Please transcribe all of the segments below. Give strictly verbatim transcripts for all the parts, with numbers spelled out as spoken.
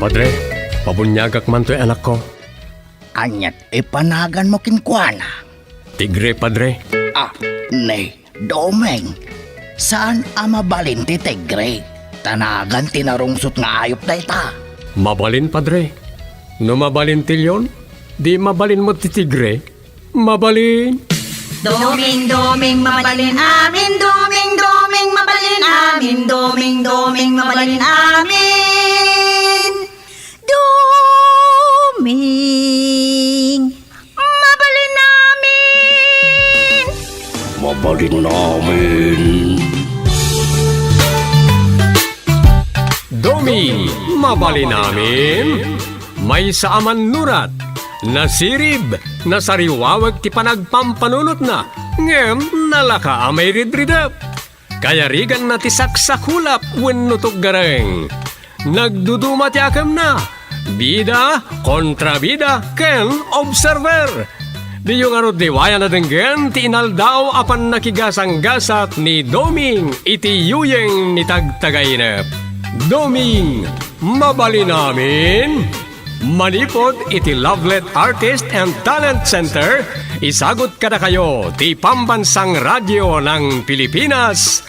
Padre, pabuniagak man toy anakko. Aniat ipanaganmo kenkuana? Tigre, Padre. Ah, ni Doming, saan a mabalin ti tigre? Ta nagan ti narungsot nga ayup dayta. Mabalin, Padre. No mabalin ti leon, di mabalin met ti tigre. Mabalin. Doming, doming, mabalin amin. Doming, doming, mabalin amin. Doming, doming, mabalin amin. Doming, mabalin amin. Mabalin amin. Doming, mabalin amin. Maysa a mannurat, nasirib, nasariwawek ti panagpampanunotna, ngem nalaka a mairidridep. Kayariganna ti saksakulap wenno tuggareng. Nagduduma ti akemna, bida, kontrabida, ken observer. Diyo ngarud liwayan a denggen ti inaldaw a pannakigasanggasat ni Doming iti yuyeng ni Tagtagainep. Doming, mabalin amin? Manipud iti Lovelet Artist and Talent Center, isagut kadakayo ti Pambansang Radyo ng Pilipinas,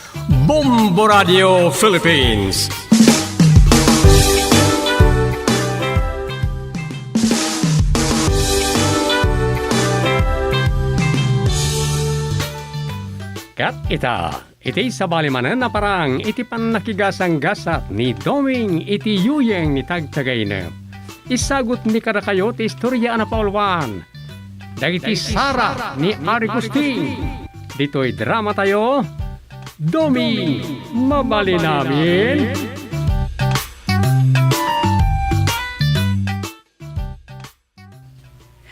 Bombo Radio Philippines. Ket ita, iti sabali manen a parang iti pannakigasanggasat ni Doming iti yuyeng ni Tagtagainep. Isagut mi kadakayo ti istoria a napauluan dagiti Sara ni Ari Gusting. Ditoy dramatayo, Doming, mabalin amin.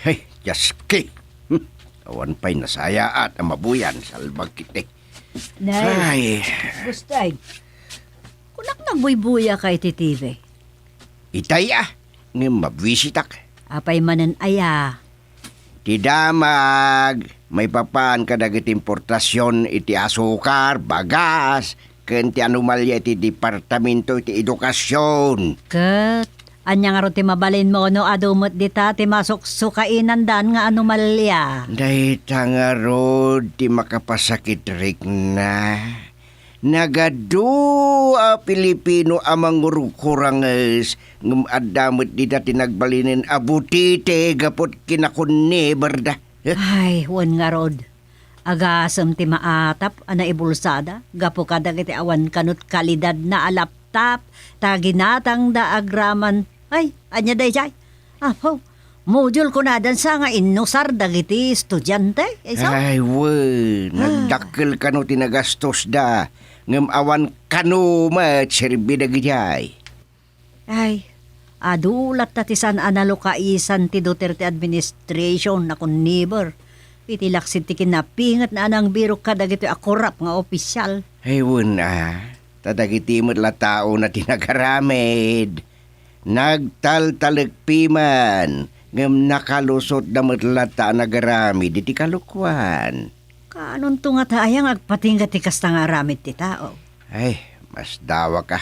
Hey, Jaski! Hmm, awan pay nasayaat a mabuyan, salbag kiti. Nay, Ay. Gustay, kunak nagbuybuyaka iti T V? Itay a, ngem mabwisitak. Apay manen aya? Ti damag, maipapan kadagiti importasion iti asukar, bagas, ken ti anomalia iti Departamento iti Edukasion. Ket ania ngarud ti mabalinmo no adu met dita ti masuksukainandan nga anomalia? Dayta ngarud ti makapasakit rikna. Nagadu a Pilipino a mangurkuranges, ngem adda met dita ti nagbalinen a butiti gapu ti kinakunniberda. Ay, wen ngarud. Agasem ti maatap a naibulsada gapu kadagiti awan kanut kalidadna a laptop ta ginatangda agraman. Ay, ania daydiay? Apo, module kunadan sa nga inusar dagiti estudiante, iso? Ay, wen, Ah. nagdakkel kano ti nagastosda, ngem awan kano met serbi dagiti ay. Ay, adu latta ti saan a nalukaisan ti Duterte administration a kunniber. Iti laksid ti kinapingetna a nangbirok kadagitoy a korap nga opisyal. Ay, wen a, ta dagiti met la taona ti nagaramid. Nagtaltalek piman, ngem nakalusotda met latta a nagaramid iti kalokuan. Kaanonto ngata aya nga agpatingga ti kasta nga aramid ti tao? Ay, masdawaka.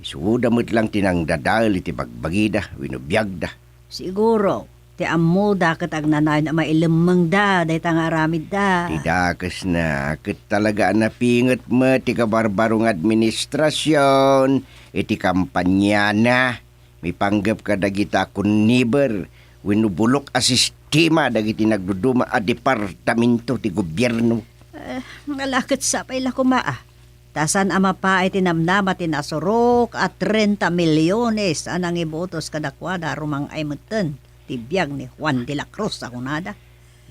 Isuda met lang ti nangdadael iti bagbagida wenno biagda. Siguro, ti ammoda ket agnanayon a mailemmengda dayta nga aramidda. Ti dakesna, ket talaga a napinget met ti kabarbaro nga administrasion iti kampaniana, mipanggep kadagita a kunniber wenno bulok a sistema dagiti nagduduma a departamento ti gobierno. Eh, nalaket sapay la koma, a. Ta saan a mapaay ti namnama ti nasurok a treinta millones a nangibotos kadakuada, rumang-ay metten ti biag ni Juan de la Cruz a kunada.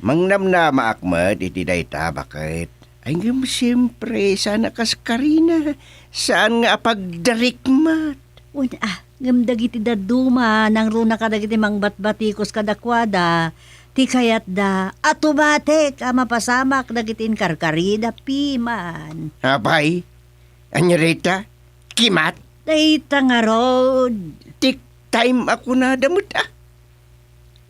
Mangnamnamaak met iti dayta, baket. Ay, ngem siempre, saan a kaskarina, saan nga apagdarikmat. Wen a, ngem dagiti dadduma, nangruna kadagiti mangbatbatikos kadakuada, ti kayatda, automatic a mapasamak dagiti inkarkarida piman. Apay, ania dayta? Kimat? Dayta ngarud. Take time a kunada met a.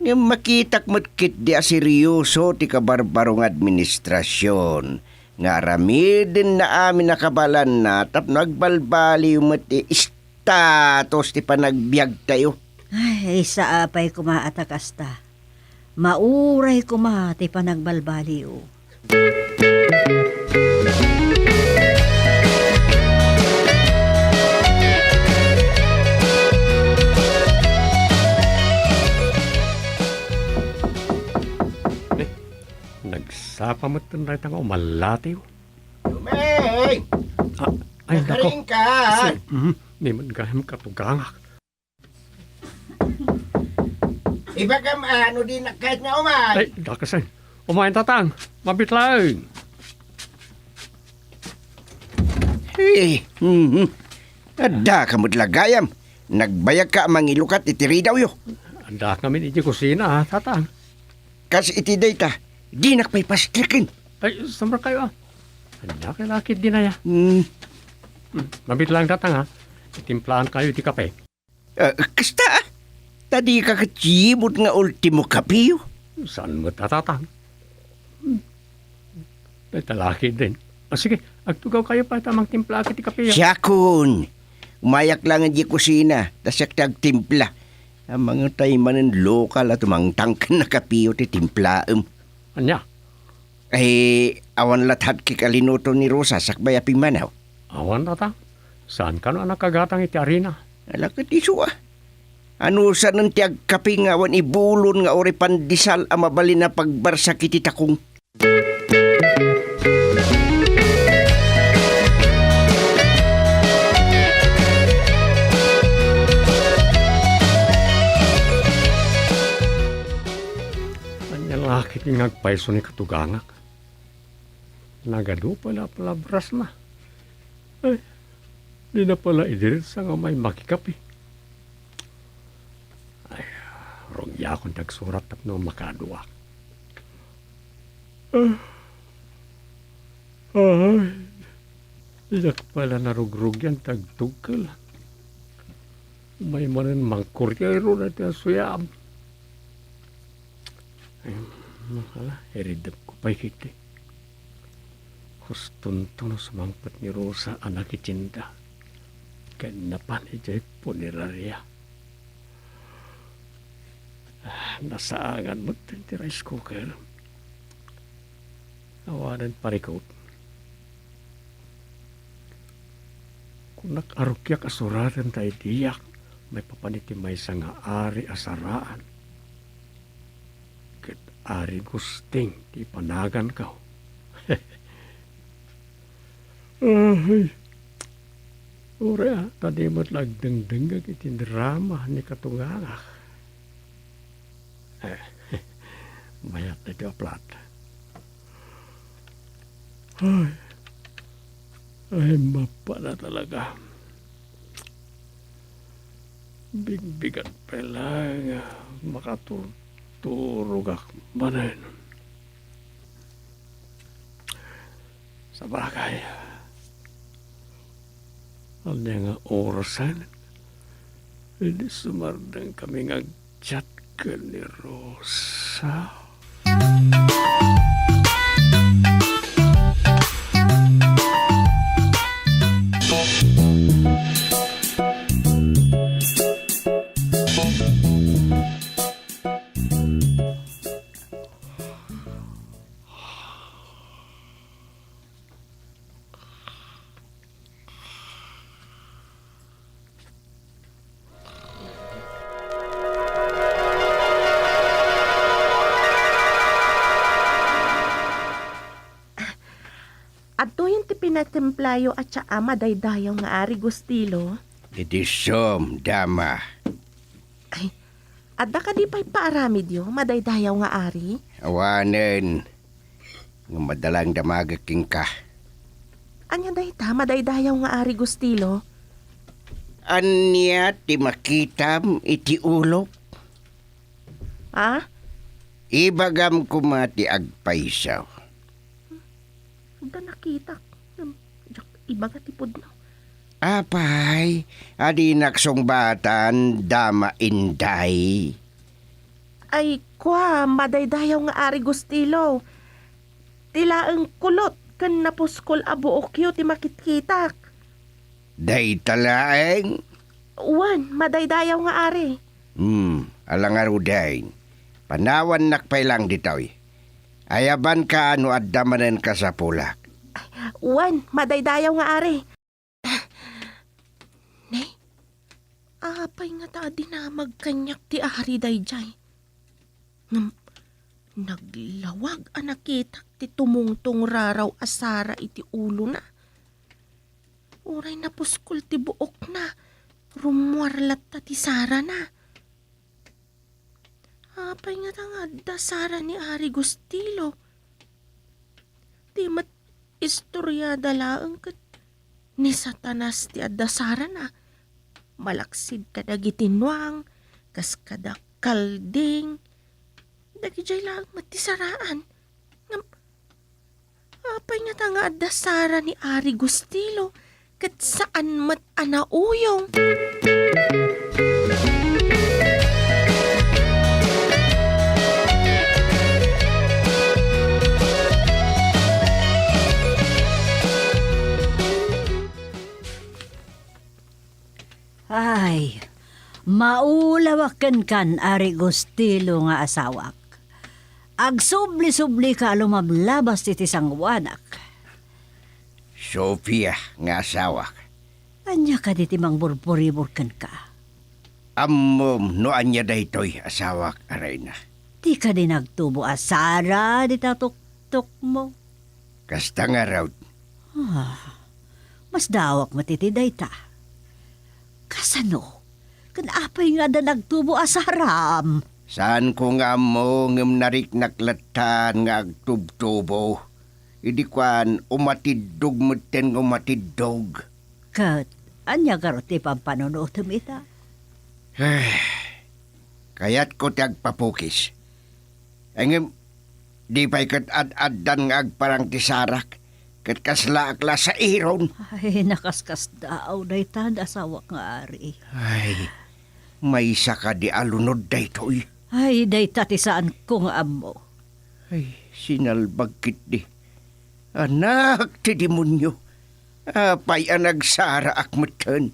Ngem makitak met ketdi a serioso ti kabarbaro nga administrasion nga aramidenna amin a kabaelanna tapno agbalbaliw met ti Status ti panagbiagtayo. Ay, issa apay koma a ta kasta. Mauray koma ti panagbalbaliw. Eh, nagsapa met dayta nga umallatiw. Dumeng! Ah, ay, nako. Nakaring ka! Si, mhm, ni man gayam katugangak. Ibagam, ah, no dinak ket nga umay. Ay, dakasen. Umay, tatang. Mabit laeng. Eh, mhm. Adda ka met la gayam. Nagbayag ka a mangilukat iti ridawyo. Adda kami iti kusina, tatang. Kas iti dayta, dinak pay pastreken. Ay, sumrek kayo, ah. Ania kay lakit dinaya? Hmm. Hmm, mabit laeng, tatang, ha? Timplaan kayo iti kape. Ah, kasta, ah. Ta dika ket yimot nga ultimo kapeyo. Saan met a, tatang? Hmm. Dayta lakit din. Ah, sige, agtugaw kayo pay ta mangtimplaak iti kapeyo. Siakon. Umayak laeng idiay kusina, ta siak ti agtimpla. Amangan tay manen lokal a tumangtang ken nakapeyo ti timplaem. Ania? Ay, awan latad ti kalinuto ni Rosa sakbay a pimmanaw? Awan, tatang. Saan kano a nakagatang iti arina? Ala ket isu, ah. Anusanen ti agkape nga awan ibulon nga uray pandesal a mabalin a pagbarsak iti takong? Ania la ket nga agpayso ni katugangak? Nagadu pay la palabrasna. Ay, dina pay la idiretsa nga umay makikape. Ay, rugiakon ti agsurat tapno makaduak. Ah. Ay, diak pay la narugrugian ti agtugkel. Umay manen mangkuriero dayta a suyaam. Ay, ala, iridepko pay ketdi. Hustonto no sumangpet ni Rosa a nakitinda ken napan idiay puneraria. Ah, nasaangan met ti rice cooker. Awanen parikut. Kunak a rugiak a suraten ta idiak maipapan iti maysa nga ari a saraan. Ket Ari Gusting ti ipanaganko. Ay, uray, ah, ta di met la agdengdengngeg iti drama ni katugangak. Eh, mayat daytoy a plat. Ay, ay, mappada talaga. Bigbigat pay laeng a makaturturogak manen. Sabagay, ania nga orasen? Idi sumardeng kami nga agchat ken ni Rosa. Adtoyen ti pinatimplayo a tsaa, madaydayaw nga Ari Gustilo? Idi sium, dama. Ay, adda kadi pay paaramidyo, madaydayaw nga Ari? Awanen. Ngem adda laeng damagek kenka. Ania dayta, madaydayaw nga Ari Gustilo? Ania ti makitam iti ulok? Ah? Ibagam koma ti agpayso. Adda nakitak. Ngem diak ibaga ti pudno. Apay, a dinak sungbatan, Dama Inday? Ay, kua, madaydayaw nga Ari Gustilo. Ti laeng kulot ken napuskol a buokyo ti makitkitak. Dayta laeng? Wen, madaydayaw nga ari. Hmm, ala ngaruden. Panawannak pay lang ditoy. Ayabanka no adda manen kasapulak. Wen, madaydayaw nga ari. Ne? Apay ngata a dinamag kaniak ti ari daydiay? Ngem naglawag a nakitak ti tumungtungraraw a sara iti ulona. Uray napuskol ti buokna, rummuar latta ti sarana. Apay ngata nga adda sara ni Ari Gustilo? Di met istoriada laeng ket ni Satanas ti adda sarana. Malaksid kadagiti nuang, kas kada kalding. Dagidiay laeng met ti saraan. Ngem, apay ngata nga adda sara ni Ari Gustilo ket saan met a nauyong? Ay, maulawak kenkan, Ari Gustilo nga asawak. Agsubli-sublika a lumablabas iti sangoanak. Sofia nga asawak. Ania kadi ti mangburburibur kenka? Ammom no ania daytoy, asawak a reyna. Di kadi nagtubo a sara dita tuktokmo? Kasta ngarud. Ah, masdaawak met iti dayta. Kasano? Ken apay nga adda nagtubo a saram? Saanko nga ammo, ngem nariknak lattan nga agtubtubo. Idi kuan, umatiddog metten nga umatiddog. Ket ania garud ti pampanunotem ita? Ay, kayatko ti agpapukis. Ay, ngem, di pay ket ad-addan nga agparang ti sarak, ket kaslaak la sairon. Ay, nakaskasdaaw dayta, asawak nga ari. Ay, maysa kadi a lunod daytoy? Ay, dayta ti saanko nga ammo. Ay, sinalbag ketdi. Anak ti demonio. Apay a nagsaraak metten?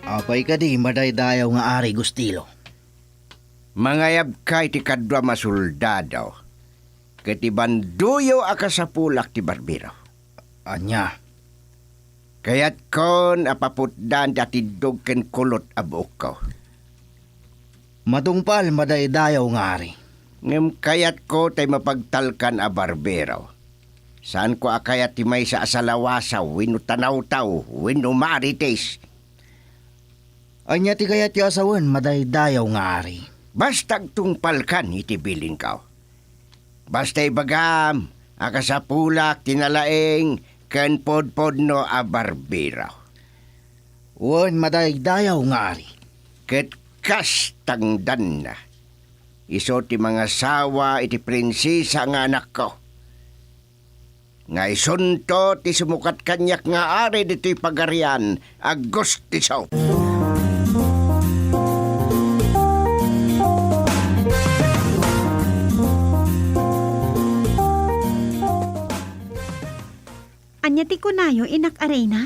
Apay kadi, madaydayaw nga Ari Gustilo? Mangayabka iti kaduam a soldado ket ibandoyo a kasapulak ti barbero. Ania? Kayatkon a paputdan ti atiddog ken kulot a buokko. Matungpal, madaydayaw nga ari. Ngem kayatko tay mapagtalkan a barbero. Saanko a kayat ti maysa a salawasaw wenno tanawtaw wenno marites. Ania ti kayatyo a sawen, madaydayaw nga ari? Basta agtungpalkan iti bilinko. Basta ibagam a kasapulak ti nalaing ken pudpudno a barbero. Wen, madaydayaw nga ari. Ket kas tangdanna, isu ti mangasawa iti prinsesa nga anakko. Nga isunto ti sumukat kaniak nga ari ditoy pagarian, Agustiso. Ania ti kunayo, inak a reyna?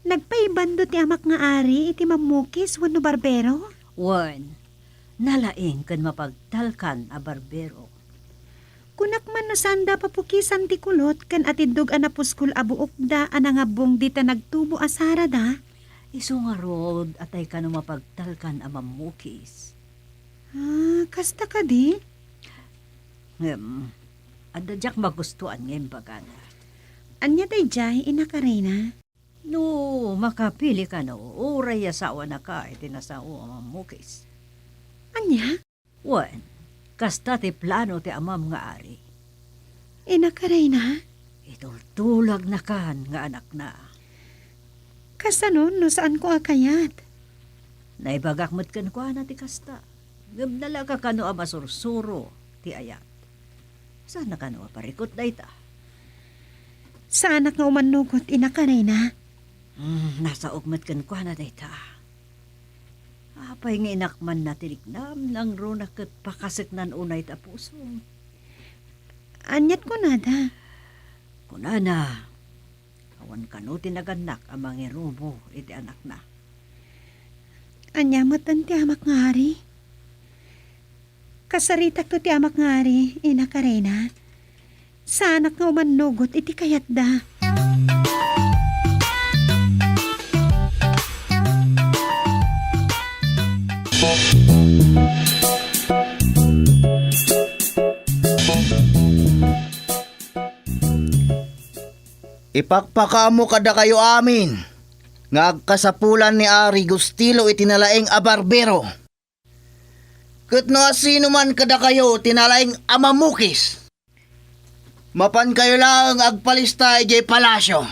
Nagpaibando ti amak nga ari iti mammukis wenno barbero? Wen, nalaing ken mapagtalkan a barbero. Kunak man no saanda papukisan ti kulot ken atiddog a napuskol a buokda a nangabbong dita nagtubo a sarada? Isu ngarud a tay kano mapagtalkan a mammukis. Ah, kasta kadi? Ngem, adda diak magustuan nga imbagana. Ania daydiay, inak a reyna? No makapili kano, uray asawanaka iti nasao a mammukis. Ania? Wen, kasta ti plano ti amam nga ari. Inak a reyna? Itultulagnakan nga anakna. Kasano no saanko a kayat? Naibagak met kenkuana ti kasta. Ngem nalaka kano a masursuro ti ayat. Saanna kano a parikut dayta? Saanak nga umannugot, inak a reyna. Hmm, nasaok met kenkuana dayta. Apay nga inakmanna ti riknam, nangruna ket pakaseknan unay ta pusom. Aniat kunada? Kunana, awan kano ti nagannak a mangirubo iti anakna. Ania metten ti amak nga ari? Kasaritakto ti amak nga ari, Ina Karina. Saanak nga umannugot iti kayatda. Ipakpakaammo kadakayo amin nga agkasapulan ni Ari Gustilo iti nalaing a barbero. Ket no asinoman kadakayo ti nalaing a mamukis, mapankayo laeng agpalista idiay palasio.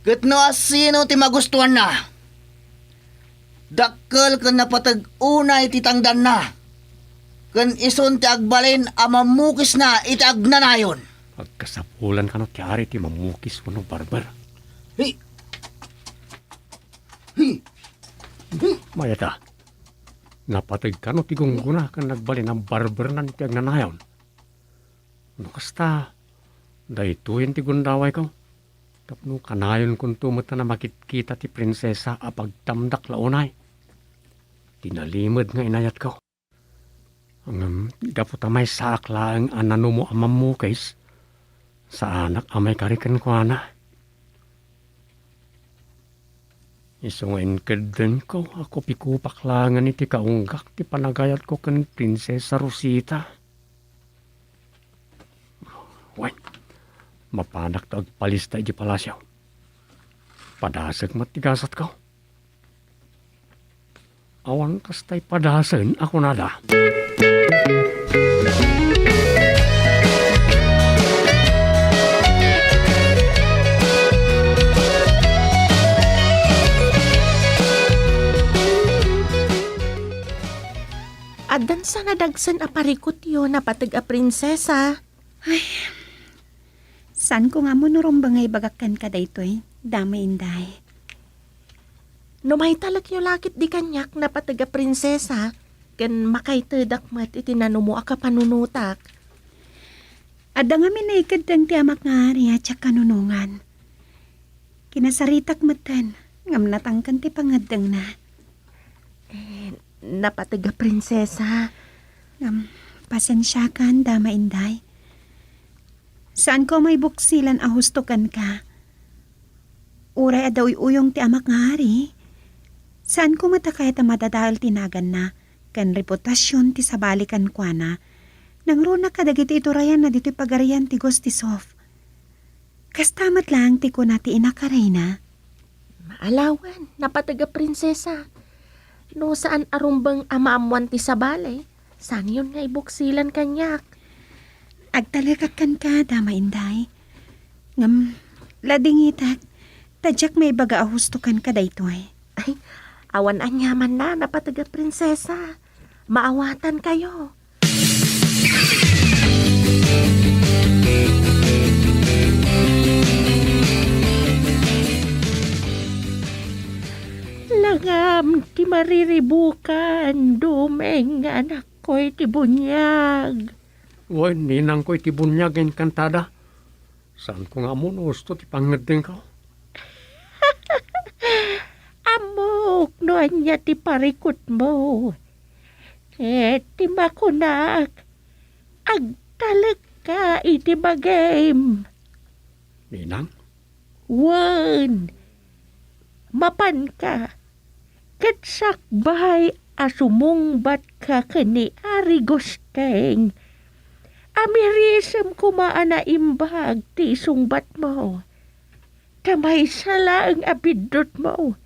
Ket no asino ti magustuanna, dakkel ken napateg unay ti tangdanna, ken isun ti agbalin a mamukisna iti agnanayon. Agkasapulan kano ti ari ti mamukis wenno barber? Hi! Hi! Hi! Mayata, napateg kano ti gunggona ken nagbalin a barbernan ti agnanayon? No kasta, daytoyen ti gundawayko. Tapno kanayonkonto met a makitkita ti prinsesa a pagtamdak la unay. Ti nalimed nga inayatko. Ngem gapu ta maysaak laeng a nanumo a mammukis, saanak a maikari kenkuana. Isu nga inkeddengko a kupikupak laengen iti kaunggak ti panagayatko ken Prinsesa Rosita. Wen, mapanakto agpalista iti palasio. Padasek met ti gasatko. Awan kasta ipadasen a kunada. Addan sa nadagsen a parikutyo, napateg a prinsesa. Ay, saanko nga ammo no rumbeng nga ibagak kenka daytoy, Dama Inday. No maitalekyo la ketdi kaniak, napateg a prinsesa, ken makaitedak met iti nanumo a kapanunotak. Adda ngamin naikeddeng ti amak nga ari a diak kanunongan. Kinasaritak metten, ngem natangken ti pangeddengna. Eh, napateg a prinsesa. Ngem, pasensiakan, Dama Inday. Saanko a maibuksilan a husto kenka. Uray adda uy-uyong ti amak nga ari, saanko met a kayat a madadael ti naganna ken reputasion ti sabali kenkuana. Nangruna kadagiti iturayanna ditoy pagarian ti Gostisov. Kasta met laeng ti kuna ti ina Karina. Maalawen, napateg a prinsesa. No saan a rumbeng a maammoan ti sabali, saanyon nga ibuksilan kaniak. Agtalekak kenka, Dama Inday. Ngem, ladingitek, ta diak maibaga a husto kenka daytoy. Ay, awan aniamanna, napateg a prinsesa. Maawatankayo. Langam ti mariribukan, Dumeng nga anakko iti buniag. Wen, ninangko iti buniag nga inkantada. Saanko nga ammo no husto ti pangeddengko. Ammok no ania ti parikutmo. Ket ti makunak, agtalekka iti bagim. Ninang? Wen, mapanka. Ket sakbay a sumungbatka ken ni Ari Gusteng, amirisem koma a naimbag ti isungbatmo. Ta maysa laeng a biddutmo,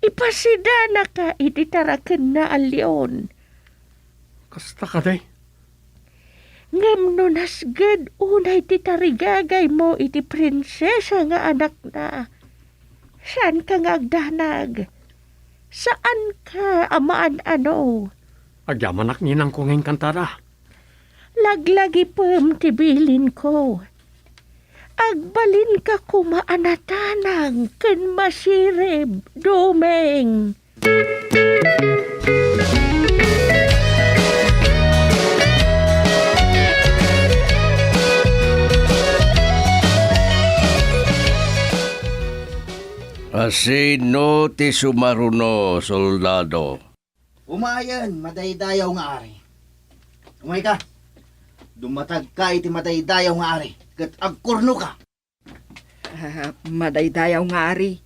ipasidanaka iti tarakenna a leon. Kasta kadi? Ngem no nasged unay ti tarigagaymo iti prinsesa nga anakna, saanka nga agdanag. Saanka a maan-ano. Agyamanak ninangko nga inkantada. Laglagipem ti bilinko. Agbalinka koma a natanang ken masirib, Dumeng. Sino ti sumaruno, soldado? Umayen, madaydayaw nga ari. Umayka. Dumatagka iti madaydayaw nga ari, ket agkurnoka. Ah, madaydayaw nga ari.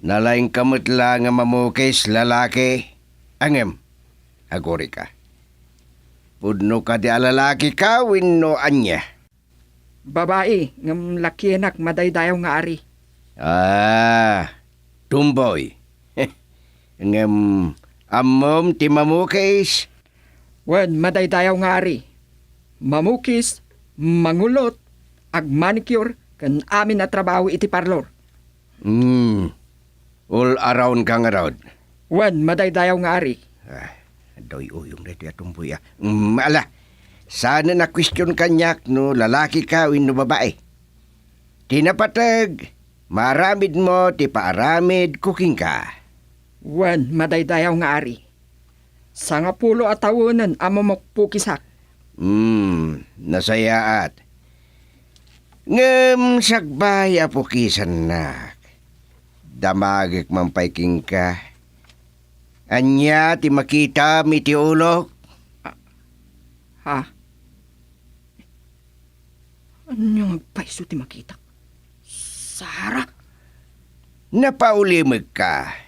Nalaingka met la nga mamukis, lalaki. Ngem, agurika. Pudno kadi a lalakika wenno ania? Babai, ngem lakienak, madaydayaw nga ari. Ah, tomboy. Ngem, ammom ti mamukis? Wen, madaydayaw nga ari. Mamukis, mangulot, agmanicure, ken amin a trabaho iti parlor. Hmm. All around ka ngarud. Wen, madaydayaw nga ari. Ah, adda uyuyom daytoy a tomboy, ah. Mm, ala, saanen a question kaniak no lalaki ka wenno babai. Ti napateg, maaramid mo ti paaramid ko kenka. Wen, madaydayaw nga ari. Sangapulo a tawenen a mamukpukisak. Hmm, nasayaat. Ngem sakbay a pukisannak, damagek man pay kenka. Ania ti makitam iti ulok? Ah, ha? Ania nga agpayso ti makitak? Sara? Napaulimekka.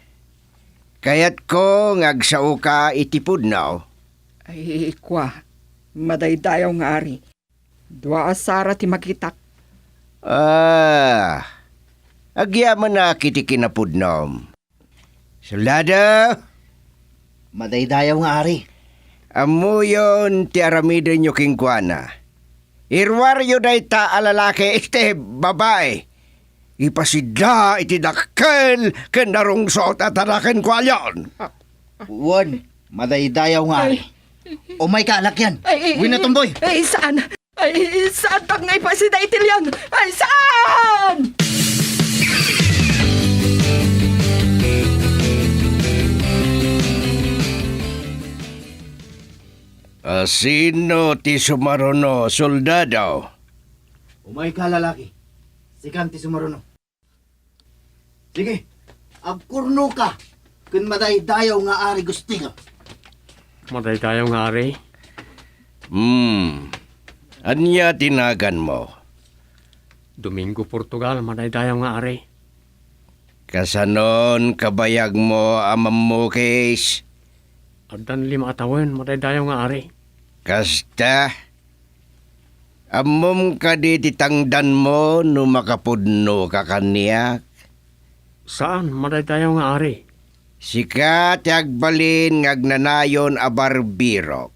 Kayatko nga agsaoka iti pudno. Ay, kua, madaydayaw nga ari. Dua a sara ti makitak. Ah, agyamanak iti kinapudnom. Soldado! Madaydayaw nga ari. Ammoyon ti aramidenyo kenkuana. Iruaryo dayta a lalaki iti babai. Ipasidda iti dakkel ken narungsot a taraken kualion. Wen, madaydayaw nga ari. Ay. Umayka, lakian. Ay, ay, Wenno ay, tomboy. Ay, saan? Ay, saantak nga ipasida iti leon? Ay, saan? Ah, sino ti sumaruno, soldado? Umayka, lalaki. Sikan ti sumaruno. Sige, agkurnoka ken madaydayaw nga ari Gustilo. Madaydayaw nga ari? Hmm. Ania ti naganmo? Domingo Portugal, madaydayaw nga ari. Kasanon kabayagmo a mammukis? Addan lima a tawen, madaydayaw nga ari. Kasta? Ammom kadi ti tangdanmo no makapudnoka kaniak? Saan, madaydayaw nga ari. Sika ti agbalin nga agnanayon a barbirok,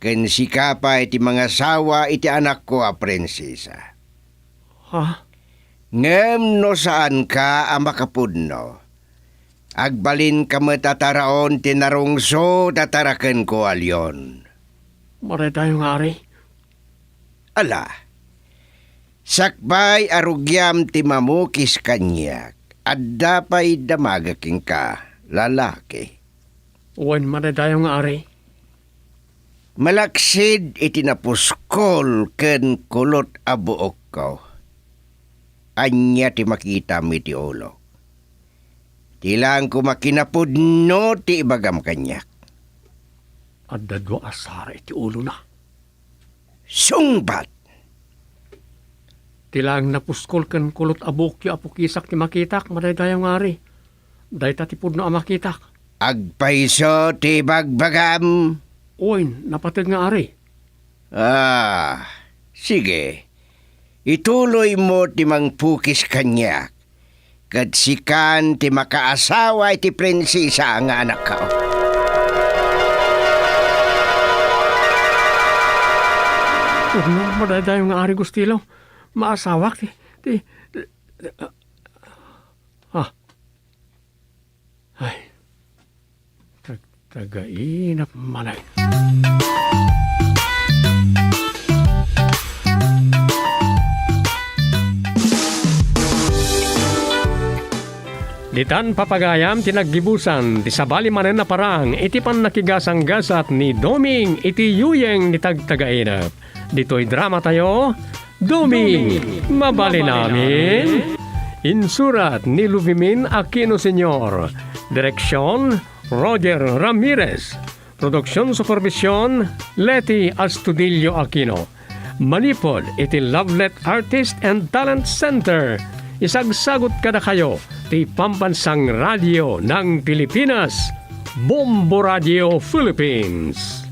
ken sika pay ti mangasawa iti anakko a prinsesa. Ha? Ngem no saanka a makapudno, agbalinka met a taraon ti narungsot a tarakenko a leon. Madaydayaw nga ari. Ala, sakbay a rugiam ti mamukis kaniak, adda pay damagek kenka, lalaki. Wen, madaydayaw nga ari. Malaksid iti napuskol ken kulot a buokko, ania ti makitam iti ulok? Ti laeng koma kinapudno ti ibagam kaniak. Adda dua a sara iti ulona. Sungbat! Ti laeng napuskol ken kulot a buokyo a pukisak ti makitak, madaydayaw nga ari. Dayta ti pudno a makitak. Agpayso ti bagbagam? Wen, napateg nga ari. Ah, sige. Ituloymo ti mangpukis kaniak, ket sikan ti makaasawa iti prinsesa nga anakko. Pudno, madaydayaw nga ari Gustilo. Maasawak ti, ti, ah. Ay. Tag-, tagainap manen. Ditan papagayam ti naggibusan ti sabali manen a parang iti pannakigasanggasat ni Doming iti yuyeng ni Tagtagainep. Ditoy dramatayo, Doming, mabalin amin. Insurat ni Luvimin Aquino Senior. Direksyon, Roger Ramirez. Produksion supervision, Leti Astudillo Aquino. Manipud iti Lovelet Artist and Talent Center, isagsagut kadakayo ti Pambansang Radio ng Pilipinas, Bombo Radio Philippines.